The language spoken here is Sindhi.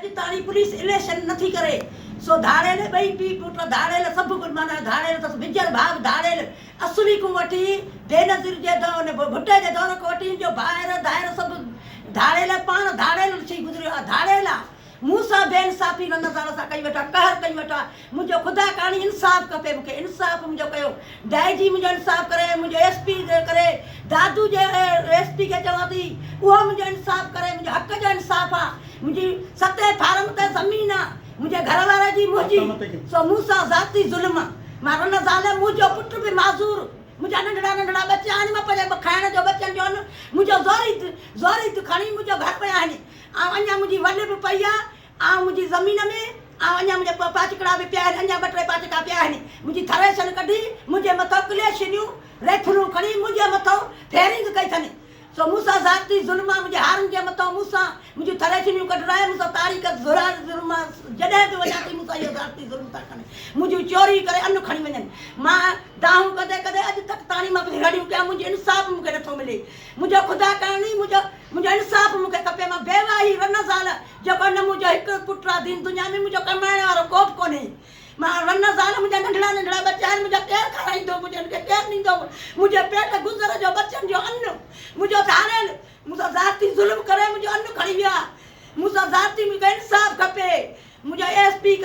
اڄ تاڻي پوليس اليڪشن نٿي ڪري. سو ڌاڙيل ٻئي پيء پٽ ڌاڙيل سڀ ڪجهه معنيٰ ڌاڙيل اٿس بجر ڀاء به ڌاڙيل اصلي کون وٺي بينظير جي دور ڀٽي جي دور کان وٺي ان جو ڀائر ڌائر سڀ ڌاڙيل پاڻ ڌاڙيل ٿي گذريو آ ڌاڙيل آ. مون سان بي انصافي رن زال سان ڪئي ويٺا قهر ڪئي ويٺا منهنجو خدا ڪاڻي انصاف کپي مون کي انصاف منهنجو ڪيو ڊائي جي منهنجو انصاف ڪري منهنجو ايس پي ڪري دادو جي ايس پي کي چوان ٿي اهو منهنجو انصاف ڪري منهنجو حق جو انصاف آ منهنجي ستين فارم تي زمين آ منهنجي گهر واري جي منهنجي سو مون سان ذاتي ظلم آ مان رن زال منهنجو پٽ به معذور منهنجا ننڍڙا ننڍڙا ٻچا آهن مان پنهنجي کائڻ جو ٻچن جو ان منهنجو زوري زوري کڻي منهنجو گهر پيا آهن آئون اڃا منهنجي ول به پئي آ، آئون منهنجي زمين ۾، آئون اڃا منهنجا پاچڪڙا به پيا آهن، اڃا ٻه ٽي پاچڪا پيا آهن. منهنجي ٿريشن ڪڍي، منهنجي مٿئون ڪليشنيون، ريفلون کڻي منهنجي مٿئون فيرنگ ڪئي اٿن. سو مون سان ذاتي ظلم آ، منهنجي هارين جي مٿئون مون سان منهنجون ٿريشنيون ڪڍرائي مون سان تاريخ زورار ظلم آ، جڏهن به وڃان ٿي مون سان اهو ذاتي ظلم ٿا ڪن. منهنجون چوري ڪري ان کڻي وڃن. مان دانهون ڪندي ڪندي اڄ تڪ تاڻي مان به رڙيون ڪيان، منهنجي انصاف مون کي نٿو ملي. منهنجو خدا ڪرڻي منهنجو منهنجو انصاف مون کي کپي مان بيواه هي رن زال جيڪو نه منهنجو هڪ پٽ آ دين دنيا ۾ منهنجو ڪمائڻ وارو ڪو به ڪونهي مان رن زال منهنجا ننڍڙا ننڍڙا ٻچا آهن منهنجا ڪير کارائيندو منهنجي ان کي ڪير ڏيندو منهنجي پيٽ گذر جو ٻچن جو ان منهنجو ڌاڙيل مون سان ذاتي ظلم ڪري منهنجو ان کڻي ويا مون سان ذاتي مون کي انصاف کپي منهنجو ايس پي.